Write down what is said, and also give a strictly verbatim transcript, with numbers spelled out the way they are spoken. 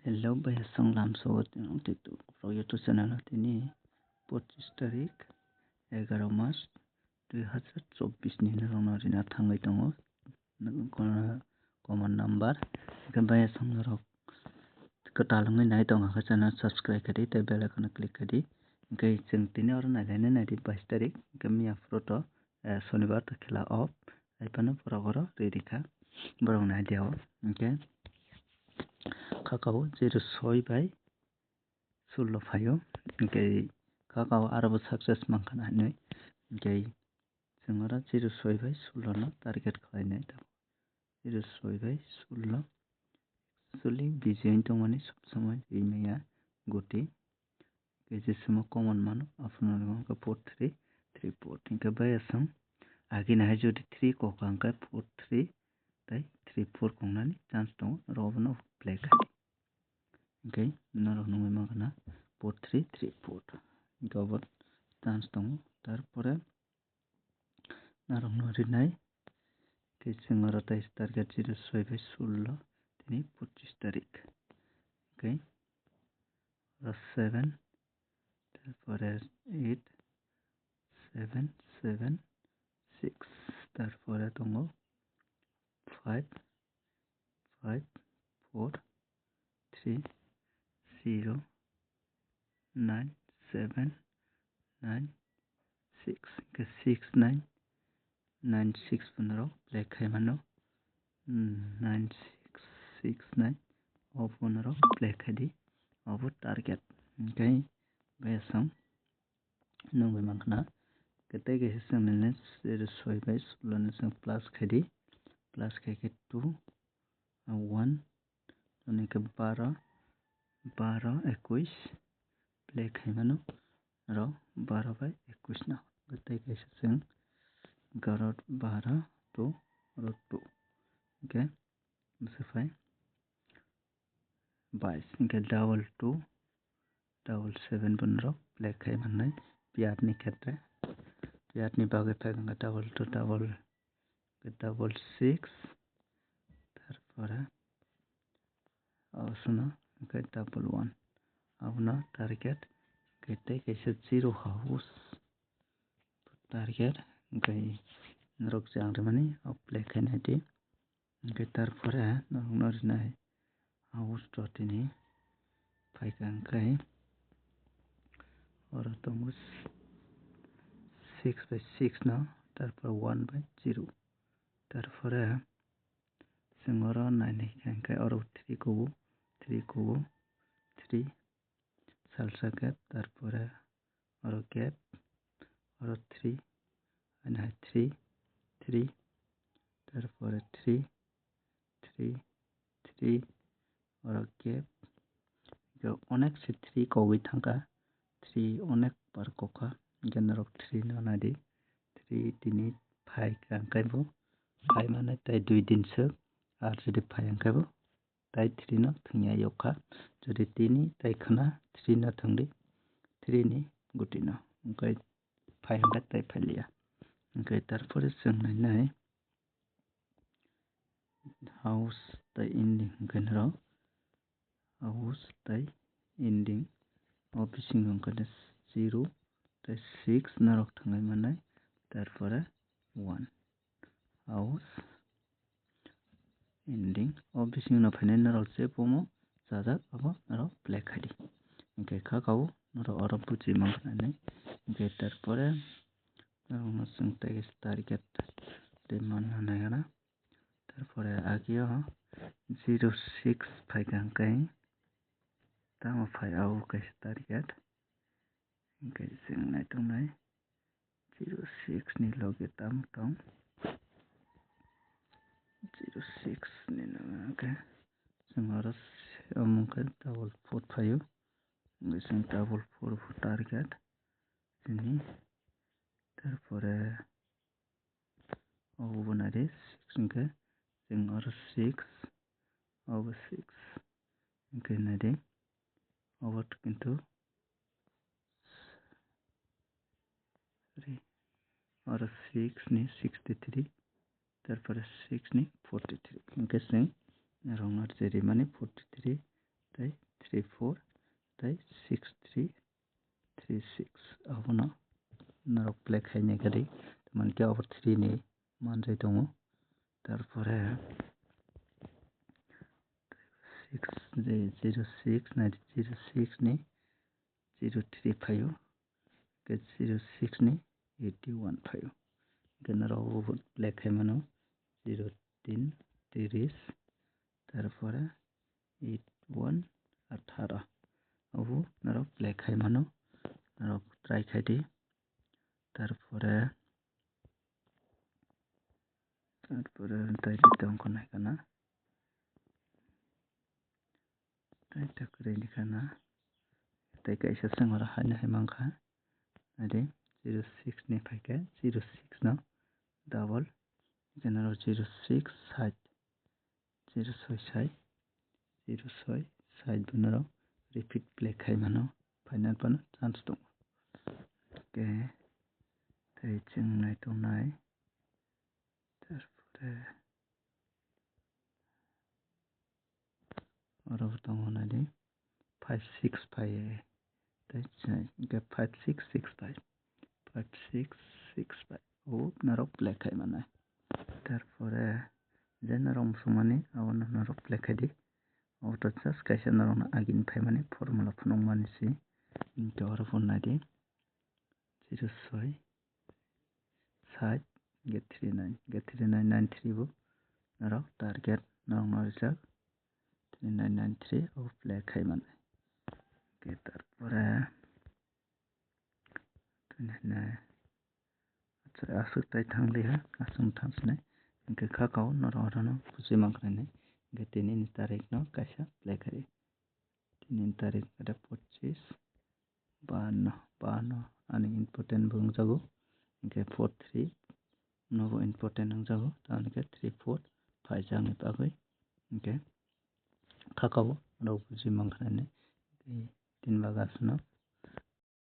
Hello, bai song lamso o tini TikTok rok YouTube channel o tini pochis tarik, egaro mas, dui hazar chobbish ni norokno rina thangwi tongo. Common number. Hwnkhe bai song norok kwtal wngwi nai tongo, khe channel subscribe khe di tei bell icon o click khe di. Hwnkhe chwng tini oro nailainai nai di bais tarik, hwnkhe miya phuru to, eh, sonibar to khela off, hai phano borok oro ri rikha borok nai dia o. Hwnkhe kha kabo zero soi bai sullo phaio, hwnkhe kha kabo aro bo success mankha na hinwi, hwnkhe chwng oro zero soi bai sullo no target khlainai tongo. Zero soi bai sullo. Actually, busy wng tongmani sob somoi rimaya goti. Khe je simo common mano, aphano wngkha four three three four. Hwnkhe bai aswng agini hai jodi three kok hwnkhe four three tei three four kongnani chance tongo, oro obono play khai. Hwnkhe norok nugwi mankha na four three three four. Hwnkhe obo chance tongo. Tarpore norokno rinai. Khe chwng oro tai target zero soi bai sullo tini pochis tarik. Hwnkhe oro seven, tarpore eight, seven, seven, six, tarpore tongo five, five, four, three, zero, nine, seven, nine, six, hwnkhe six, nine, nine, six phano rok play khai mano. Hmm, nine, six, six, nine, o phano rok play khai di, obo target. Hwnkhe bai aswng nugwi mankha na. Khe tei kaisa chwng nini zero soi bai sullo no chwng plus khai di, plus khai khe two, one, toni khe baro, baro, ekush play khai mano, oro baro bai ekush no. Tei kaisa chwng egaroh, baro, two, oro two. Hwnkhe bwswk phai bais, hwnkhe double two, double seven bo norok play khai mannai. Piyar ni khetre, piyar ni bagwi phai wngkha double two, double, double six, tarpore osno hwnkhe double one, abono target. Hwnkhe tei kaisa zero house target, hwnkhe norok chang rimani o play khai nai di. Hwnkhe tarpore norokno rinai house to tini phaikha, hwnkhe oro tongo six bai six no, tarpore one bai zero, tarpore chwng oro nainai kha, hwnkhe oro three kubu, three kubu, three, salsa gap, tarpore oro gap, oro three, ani hai three, three, tarpore three, three, three, oro gap. Hwnkhe onek se three kogwi thangkha, three onek bar kokha, hwnkhe norok three no nai di, three tini phaikha, hwnkhe bo phai mano tei dui din swk, ar jodi phai hwnkhe bo tai three no thwngya yokha. Jodi tini tai khwna three no thwngdi, three ni guti no. Hwnkhe phai hwnkhe tai phailiya. Hwnkhe tarpore chwng nainai house tai ending hwnkhe norok house tai ending o bisingo hwnkhe zero tai six norok thwngwi mannai, tarpore one. House ending o bisingno phainai norok je bomo chajak abo norok play khai di. Hwnkhe kha kabo norok oro buji mankha nai. Hwnkhe tarpore norokno chwng tei target tei manna naigra. Tarpore agio zero six phaikha hwnkhe tamo phai o kaisa target. Hwnkhe chwng naitongnai zero six ni loge tamo tong. Zero six ni loge hwnkhe chwng oro se-, omo hwnkhe double four phaio. Hwnkhe chwng double four bo target chini. Tarpore obo bo nai di, six hwnkhe chwng oro six, obo six hwnkhe nai di, obo kintu sorry, oro six ni sixty three, tarpore six ni forty three, hwnkhe chwng norokno je rimani forty three tei khaina kadi, tamani khe over three ni manjai tongo. Tarpore six, zero six, nai zero six ni zero three phaio, hwnkhe zero six ni eighty one phaio. Hwnkhe norok play khai mano zero tin tiris, tarpore eight one atharo. Obo norok play khai mano, norok try khai di. Tarpore, tarpore tei tongkha nai kana. Tei ta kwrwi ni kana. Tei kaisa swng oro haino hai mankha. Naidi, zero six ni phaikhe zero six no double. General zero six side, zero soi sai, zero soi side bono repeat play khai mano, final bono chance tongo. Hwnkhe tei chwng nai tongnai, tarpore oro bo tongo naidi five six five, tei chwng hwnkhe five six six five, five six six five o norok play khai mano. Tarpore je norok muchungmani abono norok play khai di. Obo to just kaisa norokno agini phaimani formula phunukmani se. Hwnkhe oro phone naidi zero soi side get three nine, get three nine nine three bo norok target norokno rijak three nine nine three o play khai mano. Hwnkhe tarpore tini hwnwi aswk tai thang liha, aswk thang sinai. Hwnkhe kha kao norok orono buji mankha nai. Hwnkhe tini ni tarik no kaisa play khai. Tini ni tarik ada pochis, baanno, baanno ani important bo wngjago. Hwnkhe four three nobo important wngjago, tamoni khe three four phaijakni bagwi. Hwnkhe kha kao norok buji mankha nai. Tini bagasno